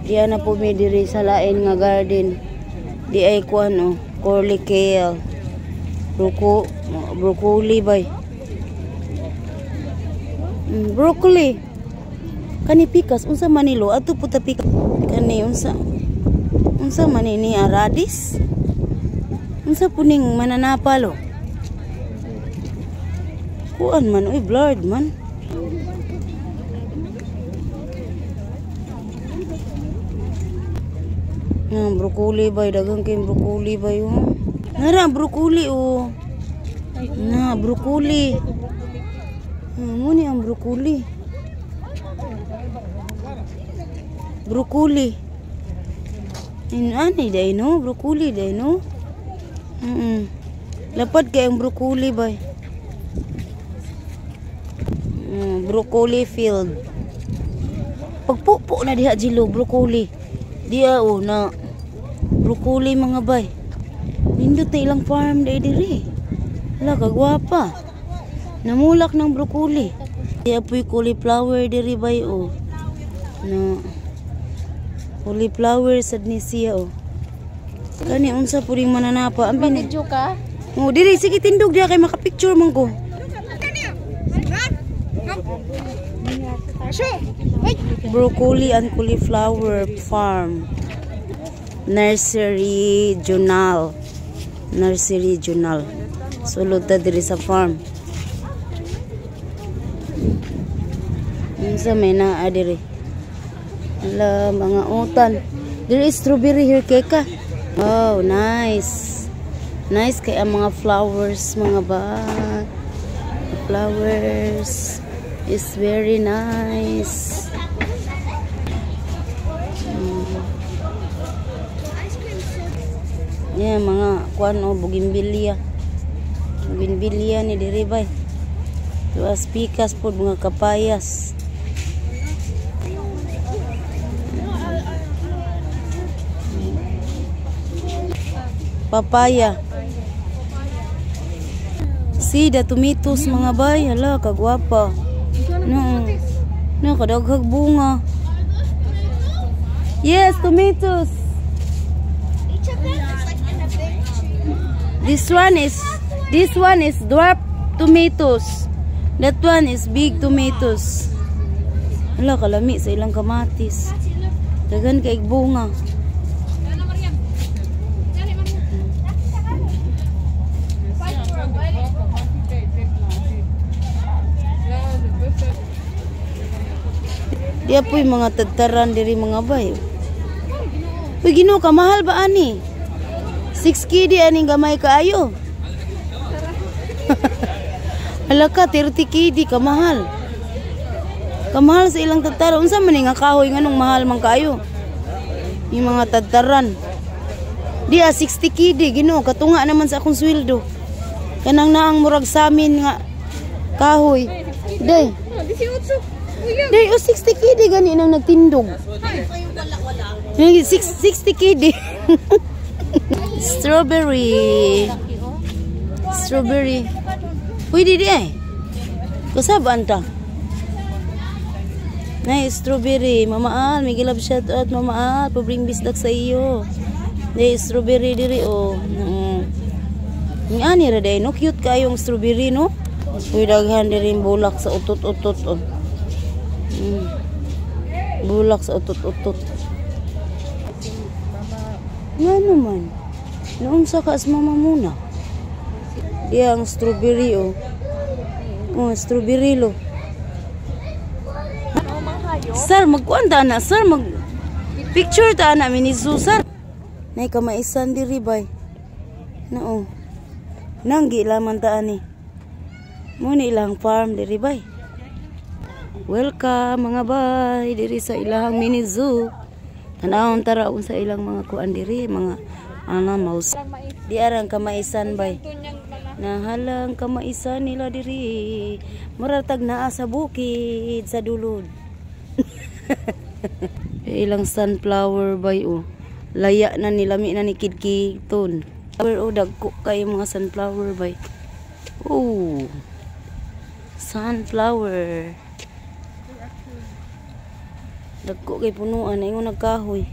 Diya na po mi diri sa lain nga garden. Di ay kuan oh, curly kale. Broccoli bay. Broccoli. Kani pikas unsa man nilo ato po ta pikas. Kani unsa? Unsa man ni radis? Unsa puning mananapalo? Kuan man oy, blurred man. Nga broccoli bay, daghang kay broccoli bay oh. Nara broccoli oh. Na broccoli. Mo ni ang broccoli. Broccoli. Inani day no, broccoli day no. Lapad kay ang broccoli bay. Broccoli field. Pagpupo na diha jilo broccoli. Diha oh na broccoli mga bay. Nindot na ilang farm day diri. Hala kagwapa. Namulak ng broccoli. Diha po'y cauliflower diri bay oh. Na cauliflower sad ni siya oh. Kani unsa pud ning mananapa? Ang bini. Video ka? Oh, diri sige tindog diha kay maka-picture man ko. Broccoli and cauliflower farm. Nursery Journal. Nursery Journal. Sulod ta diri sa farm. Unsa may naa diri? Ala, mga utan. There is strawberry here, Keka. Oh, nice. Nice kay ang mga flowers, mga ba. The flowers is very nice. Yeah, mga kuan oh, bougainvillea. Bougainvillea ni diri bay. Tuas pikas pod mga kapayas. Papaya. See the tomatoes mga bay. Hala, kagwapa. No. No, kadaghag bunga. Yes, tomatoes. This one is dwarf tomatoes. That one is big tomatoes. Hala, kalami sa ilang kamatis. Daghan kay bunga. Diya po'y mga tagtaran diri mga bay. Uy, Ginoo ka, mahal ba ani? 6 KD aning gamay kaayo. Hala ka, 30 KD ka mahal. Kamahal sa ilang tagtaran. Unsa man ni nga kahoy nganong mahal man kaayo? Yung mga tagtaran. Diya 60 KD, Ginoo, katunga naman sa akong sweldo. Kanang naang murag samin nga kahoy. Day. Day, oh, 60 KD gani nang nagtindog. 60 KD. Strawberry. Strawberry. Pwede di ay. Kasabaan ta? Nay, strawberry. Mama Al, may gilab shout out Mama Al. Pabring bisdak sa iyo. Nay, strawberry diri oh. Ang ani ra day no, cute kayong strawberry no. Uy, daghan diri bulak sa utot-utot oh. Bulak sa utot-utot. Nga naman. Noon sa kaas mama muna. Diya ang strawberry oh. Oh, strawberry lo. Sir, magkuan ta na, sir, mag picture ta na mini sir. Nay kamaisan diri bay. Nao. Nanggi laman ta ani. Mo ni ilang farm diri bay. Welcome mga bay diri sa ilahang mini zoo. Tanawon tara unsa ilang mga kuan diri, mga animals. Di arang kamaisan bay. Nahalang kamaisan nila diri. Muratag naa sa bukid sa dulod. Ilang sunflower bay oh. Laya na ni lami na ni kidkiton. Flower oh, dagko kay mga sunflower bay. Oh. Sunflower. Dagko kay punuan, ingon nagkahoy.